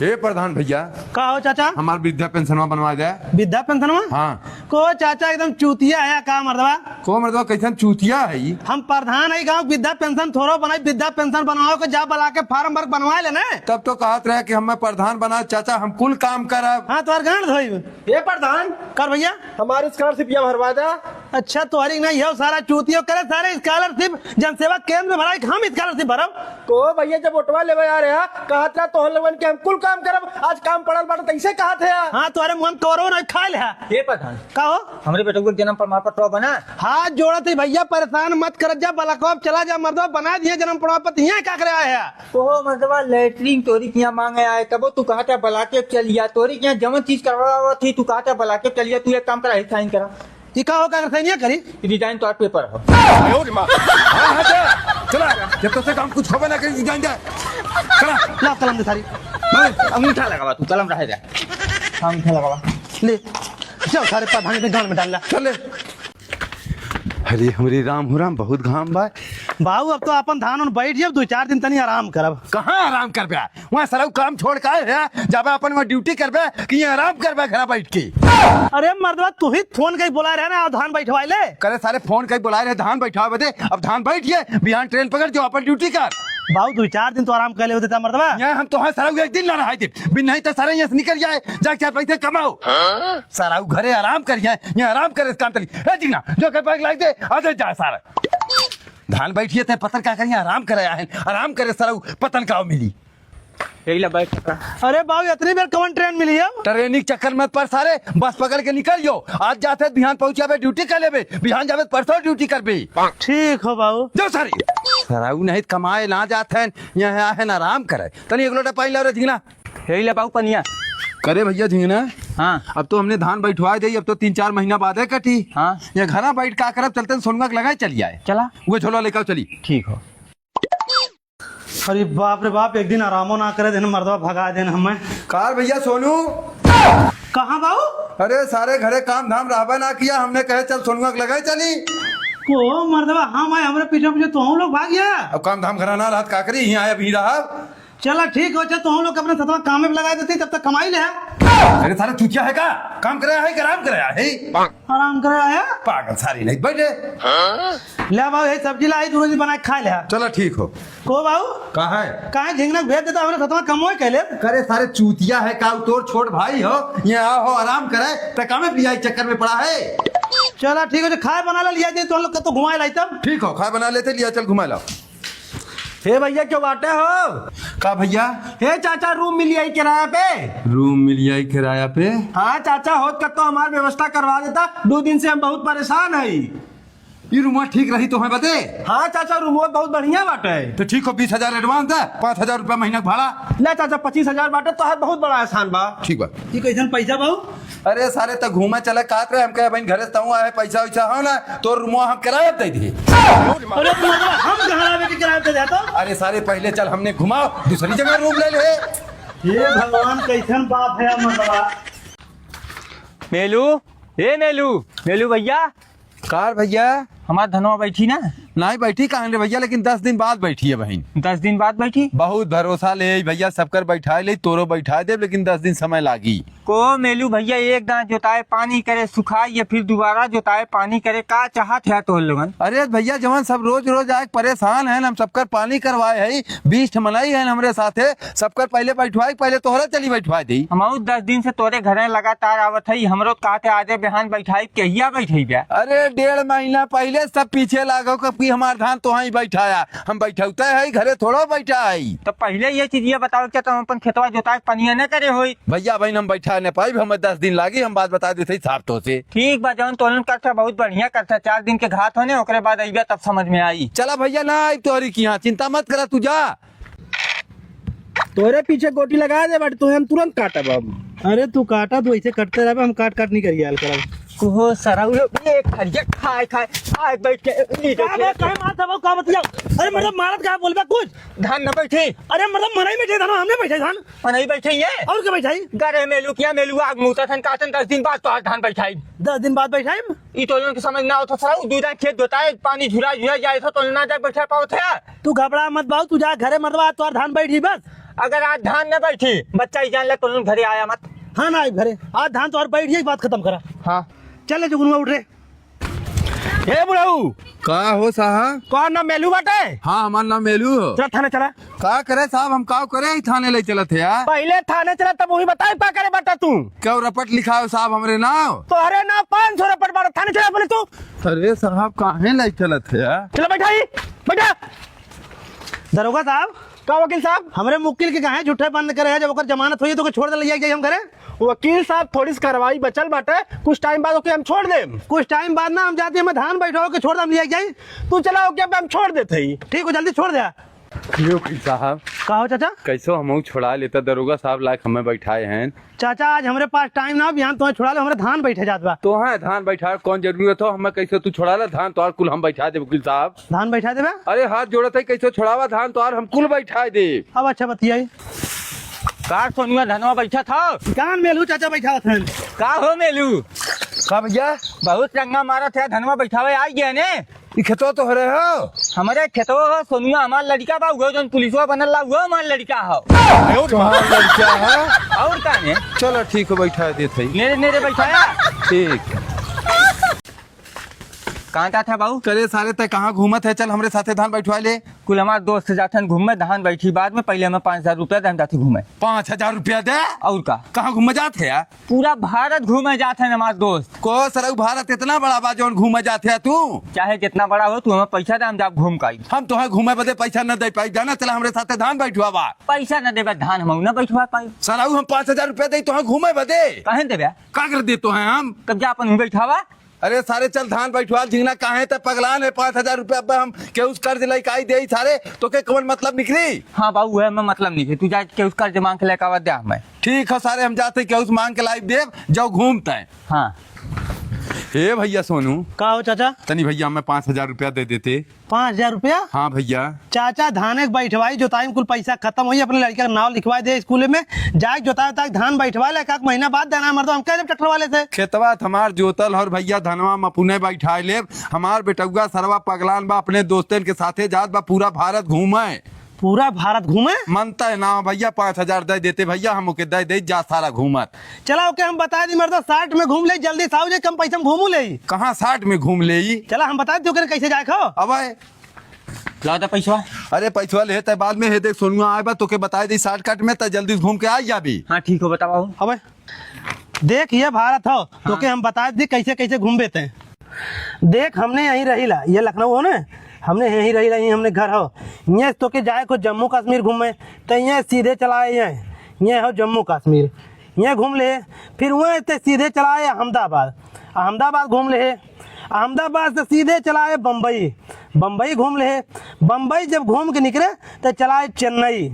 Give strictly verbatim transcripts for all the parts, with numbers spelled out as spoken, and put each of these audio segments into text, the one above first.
हे प्रधान भैया, का हो चाचा? हमार वृद्धा पेंशनवा बनवा दे। वृद्धा पेंशनवा? हाँ। को चाचा एकदम चूतिया है का मर्दवा? को मर्दवा कैसन चूतिया है ई? हम प्रधान है गाँव, वृद्धा पेंशन थोड़ो बनाई, वृद्धा पेंशन बनवाओ के जा बला के फार्म भर बनवा ले ना। तब तो कहत रहे कि हमें प्रधान बना चाचा, हम कुल काम करब। हाँ, तोहर गांड धोई। ए प्रधान, कर भैया। हमार स्कॉलरशिप या भरवा दा। अच्छा, तोहरी नहीं हो सारा चूतियो करे, सारे स्कॉलरशिप जनसेवा केंद्र में भराई, हम स्कॉलरशिप भरब। को भैया जब वोटवा लेवे आ रहा, कहत रहा तोहर लोगन के हम कुल काम करब, आज काम पड़ल बाटे तैसे कहत है। हाँ, तोहरे मुंह में कौरो नहीं खाए ले। ए प्रधान, का हो? हमरे बेटवा के जन्म प्रमाण पत्र बना। हाथ जोड़त ही भैया, परेशान मत कर जा, बलकवा चला जा मर्दवा, बना दिए जन्म प्रमाण पत्र, यहाँ का करे आए है? ओहो, मतलब, लैट्रिन तोरी किहाँ माँगे आए, तबो तू कहत है बलाके चलिया, तोरी किहाँ जवन चीज करवावत ही, तू कहत है बलाके चलिया, तू एक काम करा, sign करा। ई का हो, का करत है, नहीं करी? Resign तोर paper हो। हाँ, हाँ, जा, चला, जब तक से काम कुछ होबे ना करी, resign दे। चला। ला कलम दे थारी। ला, अंगूठा लगावा, तू कलम रहे दे। अंगूठा लगावा। ले, जाओ सारे पा भांगे गान में डाल ला। चल ले। अरे हमरे राम हो राम, बहुत घाम बा। बाबू, अब तो अपन धान उन बैठ जाब, दो चार दिन तनी आराम करब। कहाँ आराम करबे? वहाँ सरऊ काम छोड़ के आए है, जाबे अपन वहाँ ड्यूटी करबे कि यहाँ आराम करबे घरा बैठ के? अरे मर्दवा, तू ही फोन कई बोला रहे ना, धान बैठवाए ले। करे सारे फोन कई बोला रहे धान बैठवाए बदे, अब धान बैठ गए, बिहान ट्रेन पकड़ जो अपन ड्यूटी कर। बाबू, दो चार दिन तो आराम कर ले देता मर्दवा। यहाँ हम तो हाँ सरऊ एक दिन ना रहाई दे, बिन नहीं तो सारे यहाँ से निकल जाए, जाके चार पैसे कमाओ। सरऊ घरे आराम कर, यहाँ, यहाँ आराम करे काम चली। ए जिगना, जो के बैग लाग दे, आ दे जा सारा। धान बैठिए थे, पतन का करिए, आराम करे आए, आराम करे सरऊ, पतन का मिली। यही ला बैठ सकता। अरे बाबू, इतनी बेर कौन ट्रेन मिली है? ट्रेन के चक्कर मत पर सारे, बस पकड़ के निकल जो। आज जाते बिहान पहुँचाबे, ड्यूटी कर लेबे, बिहान जाबे परसों ड्यूटी करबे। ठीक हो बाबू। जो सारे। सरऊ नहीं कमाए ना जात हैं, यहाँ आए हैं आराम करे। तनी एक लोटा पानी लाओ रे झिंगना। यही ले बाबू पनिया। करे भैया झिंगना। हाँ। अब तो हमने धान बैठवा दे, अब तो तीन चार महीना बाद है कटी। हाँ। ये घरा बैठ का करब, चलते हैं सोनुआ के लगाए चली आए। चला। वो झोला लेकर चली। ठीक हो। अरे बाप रे बाप, एक दिन आरामो ना करे देन, मर्दवा भगा देन हमें। कार भैया सोनू। कहाँ बाबू? अरे सारे घरे काम धाम रहबे ना किया, हमने कहे चल सोनुआ के लगाए चली। ओ मर्दवा, हम आए, हमरे पीछे पीछे तो हम लोग भाग गया। अब काम धाम घरा ना रहत का करी, यहाँ आए अभी रहा। चला ठीक हो, अच्छा, तो हम लोग अपने सतवा काम में लगा देते, तब तक कमाई ले। अरे सारे चूतिया है का? काम करे है कि आराम करे है? आराम करे आया? पागल सारी नहीं बैठे। ले बाबू, यही सब्जी लाई, दोनों दिन बना के खा ले। चलो ठीक हो। को बाबू? का है? काहे झिंगना भेज देता, हमने सतवा कमवे कैले। करे सारे चूतिया है का? तोर छोट भाई हो, ये आ हो आराम करे, त कामे पियाई चक्कर में पड़ा है। चला ठीक हो, तो खाए बना ला, लिया जाए तो हम लोग कतो घुमाए लाई तब। ठीक हो, खाए बना लेते, लिया चल घुमाए लाओ। हे भैया, क्यों बाटे हो? का भैया? हे चाचा, रूम मिल जाई किराया पे? रूम मिल जाई किराया पे? हाँ चाचा, होत कतो हमार व्यवस्था करवा देता, दो दिन से हम बहुत परेशान हई। ई रूमवा ठीक रही तो है बते? हाँ चाचा, रूमवा बहुत बढ़िया बाटे। तो ठीक हो, बीस हजार advance दे, पाँच हजार रुपया महीना का भाड़ा। ले चाचा, पच्चीस हजार बाटे, तोहार बहुत बड़ा एहसान बा। ठीक बा। ई कैसन पैसा बाऊ? अरे सारे, त घूमे चले कहत रहे, हम कहे बहन घरे से तहूँ आए, पैसा वैसा हो ना, तोर रूमवा हम किराया दे दिए। अरे तुम्हारा हम कहाँ आवे के किराया दे देता? अरे सारे, पहले चल हमने घुमाओ, दूसरी जगह रूम ले ले। हे भगवान, कैसन बाप है मतलब। मेलू, ए मेलू, मेलू भैया। कार भैया? हमार धनवा बैठी ना? नहीं बैठी कहाँ रे भैया, लेकिन दस दिन बाद बैठी है बहन। दस दिन बाद बैठी? बहुत भरोसा ले आई भैया, सबकर बैठाए ले, तोरो बैठाए देब, लेकिन दस दिन समय लागी। को मेलू भैया, एक दांत जोताए, पानी करे, सुखाए, या फिर दोबारा जोताए, पानी करे, का चाहत है तोहर लोगन? अरे भैया, जवन सब रोज रोज आए परेशान हैं, हम सबकर पानी करवाए है, बीस ठे मनई हैं हमरे साथे, सबकर पहले बैठवाए, पहले तोहरा चली बैठवाए दी। हमहू दस दिन से तोरे घरे लगातार आवत हई, हमरो कहते आजे बिहान बैठाई, कहिया बैठइबे? अरे डेढ़ महीना पहले सब पीछे लागो, कब की हमार धान तोहाई बैठाया, हम बैठौते है, घरे थोड़ो बैठा है। तो पहले ये चीज ये बताओ, क्या तुम अपन खेतवा जोताए के पनिया न करे होई? भैया बहन हम बैठा न पाई, हमें दस दिन लागी, हम बात बता देते साफ तो से। ठीक बा, जौन तोलन करता बहुत बढ़िया करता, चार दिन के घात होने, ओकरे बाद अइबे तब समझ में आई। चला भैया ना आई तोहरी की यहाँ, चिंता मत करा, तू जा। तोरे पीछे गोटी लगा दे बट तोहे हम तुरंत काटब अब। अरे तू काटा, तू ऐसे कटते रहबे, हम काट काट नहीं करिए हाल करब। ओहो सरऊ रे, ये खरिया खाए खाए, खाए बैठ के नीचे का बे, कहे मार दबो, का बतिया? अरे मतलब मारत का बोलबे कुछ? धान न बैठे। अरे मतलब मनई में जे धान, हमने बैठे धान। मनई बैठे ये? और के बैठाई? गरे मेलू किया, मेलू आग मुता थन, काटन दस दिन बाद तो आज धान बैठाई। दस दिन बाद बैठाई? ई तो लोगन के समझ ना आवत सरऊ, दू दाई खेत जोताए, पानी झुरा झुरा जाए, तो ना जाए बैठा पावत है। तू घबरा मत बाऊ, तू जा घरे मर्दवा, तोर धान बैठी बस। अगर आज धान न बैठी, बच्चा ही जान ले, तुरंत घरे आया मत। हाँ ना, आई घरे। आज धान तोहार बैठ जाई, बात खतम करा। हाँ। चल ले जुगनुआ, उठ रे। हे बुढ़ऊ। का हो साहब? तोहार नाम मेलू बाटे? हाँ, हमार नाम मेलू हो। चला थाने चला। का करे साहब, हम का करे ही थाने ले चलत है यार? पहिले थाने चला, तब वही बताई का करे बाटा तू। क्यों रपट लिखाओ साहब हमरे नाम? तोहरे नाम पाँच सौ रपट बाटा, थाने चला बोले तू। अरे साहब, काहे ले चलत है यार? चला बैठा ही, बैठा। दरोगा साहब। का वकील साहब? हमरे मुक्किल के काहे झूठे बंद करे है, जब ओकर जमानत होई तो ओके छोड़ दे, ले जाई हम घरे। वकील साहब, थोड़ी सी कार्रवाई बचल बाटे, कुछ टाइम बाद ओके हम छोड़ देम। कुछ टाइम बाद ना, हम जाते, हमें धान बैठवा के छोड़ दे, हम ले जाई। तू चला, ओके अब हम छोड़ देते ही। ठीक हो, जल्दी छोड़ दे। ये वकील साहब। का हो चाचा? कैसो हमहू छोड़ा लेता, दरोगा साहब लायक हमें बैठाए हैं। चाचा, आज हमरे पास टाइम ना, बिहान तोहे छोड़ा ले, हमरे धान बैठे जात बा। तोहे धान बैठा कौन जरूरत हो, हमें कैसे तू छोड़ा ले धान, तोहार कुल हम बैठा देब वकील साहब। धान बैठा देबे? अरे हाथ जोड़त है, कैसे छोड़ावा धान तोहार, हम कुल बैठा देब। अब अच्छा बतियाई। का सोनुआ धनवा बैठा था? कान मेलू चाचा बैठा था। का हो मेलू? का भैया? बहुत रंगा मारत है, धनवा बैठावे आई गया ने। ई खेतवा तोहरे हो? हमरे खेतवा हो, सोनुआ हमार लड़िका बा, उहो जौन पुलिसवा बनल ला, उहो हमार लड़िका हो। तोहार लड़िका हो? और का ने? चलो ठीक हो, बैठा देत हई। नेरे, नेरे बैठाया। ठीक। कहाँ जात है बाबू? करे सारे, तै कहाँ घूमत है? चल हमरे साथे धान बैठवा ले। कुल हमार दोस्त जात हन घूमे, धान बैठी बाद में, पहिले हमें पाँच हजार रुपया दे, हम जाते घूमे। पाँच हजार रुपया दे? और का? कहाँ घूमे जात है यार? पूरा भारत घूमे जात है हमार दोस्त। को सरऊ, भारत इतना बड़ा बा जौन घूमे जात है तू? चाहे जितना बड़ा हो, तू हमें पैसा दे, हम जाब घूम के आई। हम तोहे घूमे बदे पैसा न दे पाई, जाना चला हमरे साथे धान बैठवा बा। पैसा न देबे, धान हम न बैठवा पाई। सरऊ, हम पाँच हजार रुपया दे तोहे घूमे बदे। काहे न देबे? का कर दे तोहे हम? तब जा अपन हूँ बैठावा। अरे सारे चल धान बैठवाल झिंगना, काहे त पगलान है? पाँच हजार रुपया अब हम केहू से कर्ज लेके आई देई सारे, तोके कवन मतलब निकली? हाँ बाबू, है मैं मतलब नहीं है, तू जा केहू से कर्ज मांग के लेके आवा दे हमें। ठीक है सारे, हम जाते केहू से मांग के लाई देब, जाओ घूमते हैं। हाँ। हे भैया सोनू। का हो चाचा? तनी भैया हमें पाँच हजार रुपया दे देते। पाँच हजार रुपया? हाँ भैया। चाचा, धाने के बैठवाई, जोताई में कुल पैसा खत्म होई, अपने लड़का का नाव लिखवाई दे स्कूल में, जाके जोताई उताई धान बैठवा ले, एक आध महीना बाद देना, मर्दो, हम कह देब ट्रैक्टर वाले से। खेतवा त हमार जोतल और भैया, धनवा हम अपने बैठाए लेब। हमार बेटउआ सरवा पगलान बा, अपने दोस्तन के साथे जात बा पूरा भारत घूमे। पूरा भारत घूमे? मनता है ना भैया, पाँच हजार दे देते भैया, हम ओके दे दे, जा सारा घूमत। चला ओके हम बता दी मर्दो, साठ में घूम ले, जल्दी से आओ जे, कम पैसा में घूमू ले। कहाँ साठ में घूम ले? चला हम बता दी ओकरे कैसे जाए खो। अब आए। लाओ तो पैसवा। अरे पैसवा ले तय बाद में, हे देख सोनुआ आए बा, तोके बताए दी shortcut में, तय जल्दी से घूम के आ जाबी। हाँ ठीक हो, बताओ। अबे देख, ये भारत हो, हाँ। तोके हम बताए दी कैसे कैसे घूमबे तय। देख, हमने यहीं रहीला, ये लखनऊ हो ना, हमने यहीं रहीला, यहीं हमने घर हो। ये तोके जाए को जम्मू कश्मीर घूमे, तो ये सीधे चला आए, ये, ये हो जम्मू कश्मीर। ये घूम ले, फिर वहीं से सीधे चला आए अहमदाबाद, अहमदाबाद घूम ले, अहमदाबाद से सीधे चला आए बम्बई, बम्बई घूम ले, बम्बई जब घूम के निकले तो चला आए चेन्नई,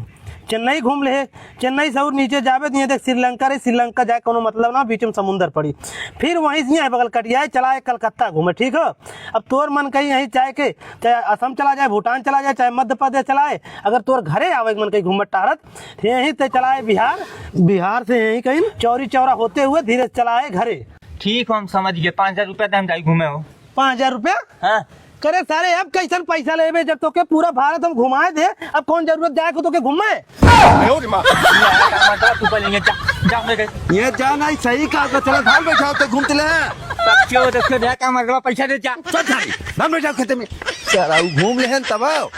चेन्नई घूम ले, चेन्नई से और नीचे जाबे तो ये देख श्रीलंका रे, श्रीलंका जाए कोनो मतलब ना, बीच में समुंदर पड़ी। फिर वहीं से ये बगल कटिया है, चला आए कलकत्ता घूमे, ठीक हो। अब तोर मन कहीं यहीं जाए के, चाहे असम चला जाए, भूटान चला जाए, चाहे मध्य प्रदेश चला आए, अगर तोर घरे आवे के मन कहीं घूमत टहरत, यहीं ते चला आए बिहार, बिहार से यहीं कहीं चौरी चौरा होते हुए धीरे से चला आए घरे। ठीक हो, हम समझ गए, पाँच हजार रुपया दे, हम जाई घूमे हो। पाँच हजार रुपया? हाँ। करे सारे, अब कैसन पैसा लेबे, जब तोके पूरा भारत हम घुमाए दे, अब कौन जरूरत जाए को तोके घूमे? मतलब तू पहले ये जा, जा मेरे। ये जा नहीं, सही कहा तो चला, धान बैठाओ तो घूमते ले। तब क्यों, तब क्यों, जा काम करवा, पैसा दे जा। चल सारे, धान बैठाओ खेते में। सारा वो घूम ले हैं तब।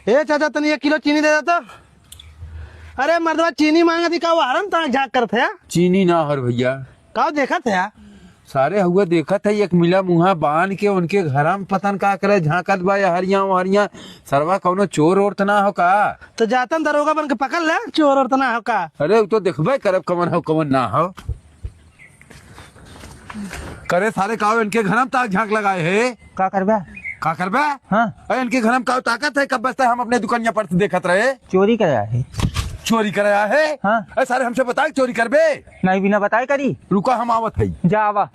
ए चाचा, तनी एक किलो चीनी दे दे तो। अरे मर्दवा, चीनी मांगत ही का, वो हरन ताक झांक करत है? चीनी ना हर भैया। का देखत है? सारे हुआ देखत है, एक मिला मुहा बांध के उनके घरा में पतन का करे झांकत बा, या हरिया वो हरिया। सरवा कौनो चोर ओर त ना हो का? तो जातन दरोगा बन के पकड़ ले, चोर ओर त ना हो का? अरे, वो तो देखबे करब कमन हो, कमन ना हो। करे सारे, का हो इनके घर में ताक झांक लगाए है? का करबे? का करबे? हाँ। अरे इनके घर में का ताकत है? कब बस्ता हम अपने दुकानिया पर से देखत रहे। चोरी करे आए है। चोरी करे आए है? हाँ। अरे सारे, हमसे बताए, चोरी करबे? नहीं, बिना बताए करी। रुका, हम आवत है। जा आवा।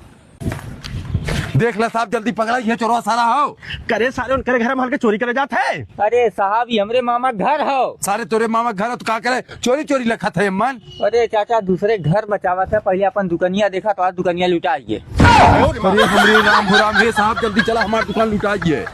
देख ला साहब, जल्दी पकड़ा, ये चोरवा सारा हो। करे सारे, उनके घर में हल्के चोरी करे जात है। अरे साहब, ये हमरे मामा घर हो। सारे तोरे मामा घर हो तो का करे, चोरी चोरी लखत है मन। अरे चाचा, दूसरे घर बचावत है, पहले अपन दुकनिया देखा तो आज दुकनिया लुटाइए। अरे हमरे राम हो राम, हे साहब जल्दी चला, हमार दुकान लुटाइए।